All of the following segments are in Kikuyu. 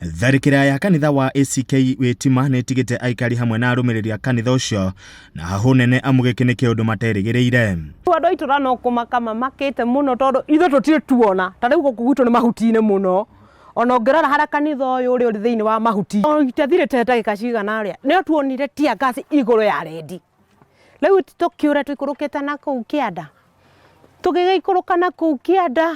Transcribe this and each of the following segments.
Tharĩkĩra ya kanitha wa ACK Wĩtima nĩ ĩtigĩte aikari hamwe na arũmĩrĩri a kanitha ũcio na hahũ nene amu gĩkĩ nĩ kĩũndũ materĩgĩrĩire. Andũ a itũra no kũmaka mamakĩte mũno tondũ ithuĩ tũtirĩ tuona ta rĩu gũkũ gwitũ nĩ mahuti-inĩ mũno ona ũngĩrora harĩa kanitha ũyũ ũrĩ ũrĩ thĩinĩ wa mahuti itathirĩte ndagĩka cigana ũrĩa nĩo tuonire tear gas igũrũ ya rendi rĩu tũkĩũra tũikũrũkĩte na kũu kĩanda tũgĩgĩikũrũka na kũu kĩanda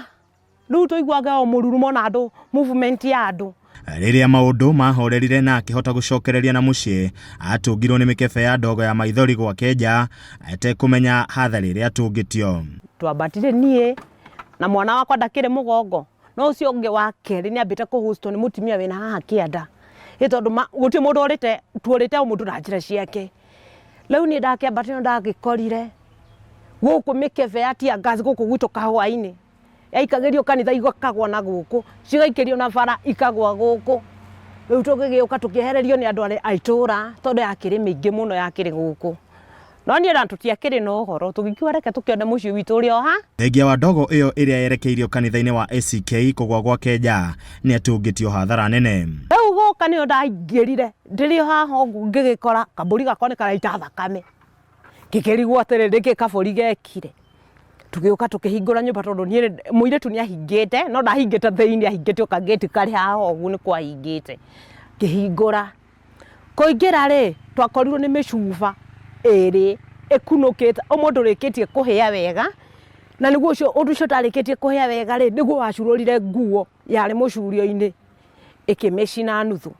Rĩu tũiguaga o mũrurumo na andũ, movement ya andũ. Rĩrĩa maũndũ mahorerire na akĩhota gũcokereria na mũciĩ, atũngirwo nĩ mĩkebe ya ndogo ya maithori gwake nja atekũmenya hathara ĩrĩa atũngĩtio. Twambatire niĩ na mwana wakwa ndakĩrĩ mũgongo, no ũcio ũngĩ wa kerĩ nĩ ambĩte kũhũstwo nĩ mũtumia wĩna haha kĩanda, ĩ tondũ gũtirĩ mũndũ orĩte, tuorĩte o mũndũ na njĩra ciake. Rĩu niĩ ndakĩambatire no ndagĩkorire gũkũ mĩkebe ya tear gas gũkũ gwitũ kahũa-inĩ. Yaikagĩrio kanitha ikagwa na gũkũ, cigaikĩrio na bara ikagwa gũkũ. Rĩu tũgĩgĩũka tũkĩehererio nĩ andũ a itũra tondũ yakĩrĩ mĩingĩ mũno yakĩrĩ gũkũ. No niĩ na tũtiakĩrĩ na ũhoro, tũgĩkiuga reke tũkĩone mũciĩ witũ ũrĩa ũha. Thengia wa ndogo ĩyo ĩrĩa yerekeirio kanitha-inĩ wa ACK kũgwa gwake nja, nĩ atũngĩtio hathara nene. Rĩu gũka nĩyo ndaingĩrire ndĩrĩ o haha ũguo ngĩgĩkora kambũri gakwa nĩ karaita thakame. Ngĩkĩrigwo atĩrĩrĩ nĩkĩ kabũri gekire. Tũgĩũka tũkĩhingũra nyũmba tondũ niĩ mũirĩtu nĩ ahingĩte no ndahingĩte thĩinĩ ahingĩte o kagĩti karĩ haha ũguo nĩ kwahingĩte. Ngĩhingũra, kũingĩra rĩ, twakorirwo nĩ mĩcuba ĩrĩ ĩkunũkĩte, ũmwe ndũrĩkĩtie kũhĩa wega, na nĩguo ũcio ũndũ ũcio ũtarĩkĩtie kũhĩa wega rĩ, nĩguo wacurũrire nguo yarĩ mũcurio-inĩ ĩkĩmĩcina nuthu.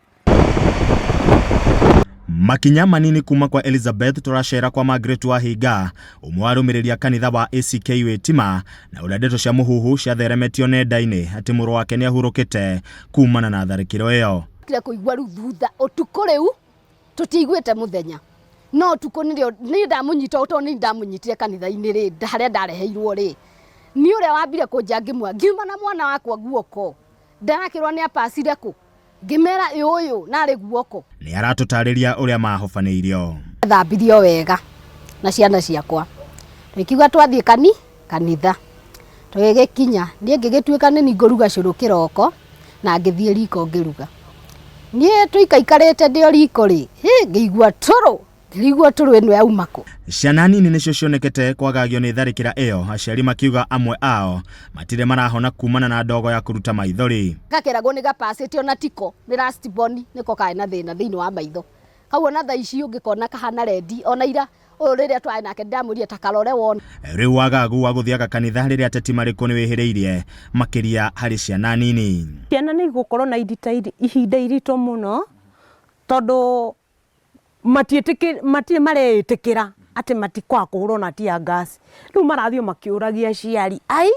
Makinya manini kuma kwa Elizabeth tũracera kwa Margaret Wahinga, ũmwe wa arũmĩrĩri a kanitha wa ACK Wĩtima, na ũrĩa ndeto cia mũhuhu ciatheremetio nenda-inĩ atĩ mũrũ wake nĩahurũkĩte kumana na tharĩkĩro ĩyo. Kire kũigua rĩu thutha ũtukũ rĩu tũtiaiguĩte mũthenya no ũtukũ nĩrĩo niĩ ndamũnyita tondũ nĩ ndamũnyitire kanitha-inĩ rĩ harĩa ndareheirwo rĩ niĩ ũrĩa wambire kũnja ngĩmwa ngiuma na mwana wakwa guoko ndarakĩrwo nĩ apacire kũ Ngĩmera ĩ ũyũ narĩ guoko. Nĩ aratũtarĩria ũrĩa mahobanĩirio. Thambirio wega na ciana ciakwa tũgĩkiuga twathiĩ kani kanitha tũgĩgĩkinya niĩ ngĩgĩtuĩka nĩ niĩ ngũruga cũrũ kĩroko na ngĩthiĩ riko ngĩruga. Niĩ tũikaikarĩte ndĩ o riko rĩ, hĩ ngĩigua tũrũ Ngĩrigwo tũrũ ĩno yauma kũ. Ciana nini nĩcio cionekete kwagagio nĩ tharĩkĩra ĩyo, aciari makiuga amwe ao matirĩ marahona kumana na ndogo ya kũruta maithori. Gakeragwo nĩ gapacĩte ona tiko, nĩ last born nĩko karĩ na thĩna thĩinĩ wa maitho. Kau ona thaa ici ũngĩkona kahana red ona ira ũyũ rĩrĩa twarĩ nake ndĩramwĩrire ta karore wone. Rĩu wagagu wa gũthiaga kanitha rĩrĩa ateti marĩ kuo nĩwĩhĩrĩirie makĩria harĩ ciana nini. Ciana nĩ igũkorwo na ihinda iritũ mũno tondũ matirĩ mareĩtĩkĩra atĩ matikwaga kũhũrwo na tear gas. Rĩu marathiĩ o makĩũragia aciari, ai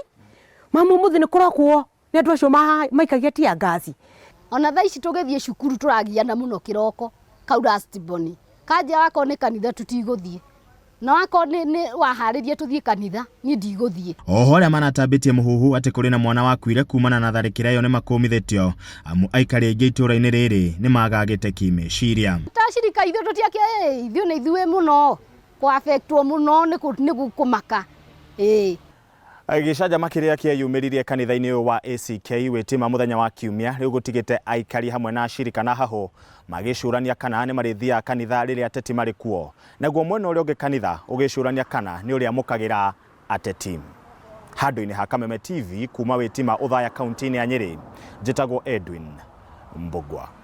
mama ũmũthĩ nĩ kũrakwo nĩ andũ acio maikagia tear gas? Ona thaa ici tũgĩthiĩ cukuru tũragiana mũno kĩroko kau last born. Kanja wakorwo nĩ kanitha tũtigũthiĩ. Na wakorwo nĩ waharĩria tũthiĩ kanitha, niĩ ndigũthiĩ. Oho arĩa maratambĩtie mũhuhu atĩ kũrĩ na mwana wakuire kumana na tharĩkĩra ĩyo nĩmakũmithĩtio amu aikari aingĩ itũra-inĩ rĩrĩ nĩmagagĩte kĩmeciria. Ta cirika ithuĩ tũtiakĩ, ithuĩ nĩ ithuĩ mũno kũ affect wo mũno nĩ kũmaka ĩĩ. Gĩcanjama kĩrĩa kĩeyumĩririe kanitha-inĩ ũyũ wa ACK Wĩtima mũthenya wa Kiumia rĩu gũtigĩte aikari hamwe na acirika na hahũ magĩcũrania kana nĩ marĩthiaga kanitha rĩrĩa ateti marĩ kuo. Naguo mwena ũrĩa ũngĩ kanitha ũgĩcũrania kana nĩ ũrĩamũkagĩra ateti. Handũ-inĩ ha Kameme TV kuma Wĩtima Othaya kaunti-inĩ ya Nyĩrĩ, njĩtagwo Edwin Mbũgua.